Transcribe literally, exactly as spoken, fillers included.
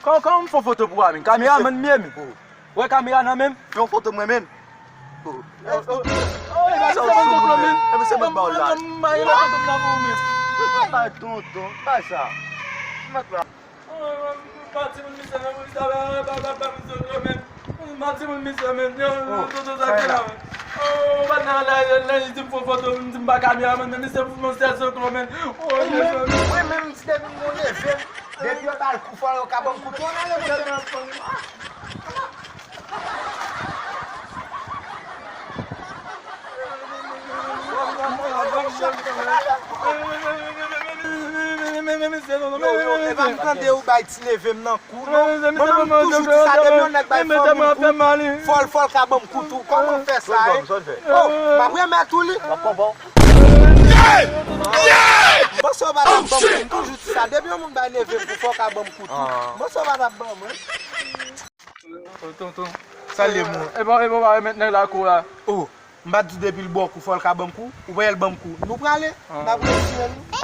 Kòman, kòman m fè yon foto pou ou a menm? Kameramann m ye menm. Ou wè kamera nan menm? Fè yon foto mwen menm. Oh. Oh, oh, oh, e pa sa w sou moun menm. E misye mèt ba w laj. M ba yon foto m nan pou ou menm. Bay tonton, bay sa. Mèt la. Oh, m pa timoun misye menm, misye ba, ba, ba, ba, misye menm. M pa timoun misye menm. Yo, tonton sa ki la menm. Oh, m pa nan la, la, la, li di m fè yon foto, m di m pa kameramann, men misye pou mwen sèl sou klo menm. Oh, mwen menm, si depi m gon neve m, depi yo ba l kou fò, yo ka ban m kou tou, ann ale monte. Yo, yo, e pa m tande ou bay ti neve m nan kou, non. Mwen menm, m toujou di sa, depi yon nèg bay fanmi m kou, fò l, fò l ka ban m kou tou. Kòman w fè sa, e? Oh, m ap remèt ou li. M ap konprann. M panse w pa t ap ban m kou, m toujou di sa, depi yon moun bay neve m kou, fò w ka ban m kou tou. M panse w pa t ap ban mwen. Oh, tonton. Salye, mon. E bon, e bon, pa remèt nèg la kou la. Oh, m pa t di depi l ba w kou, fò l ka ban m kou. Ou pa wè l ban m kou. Nou prale. M ap retire nou.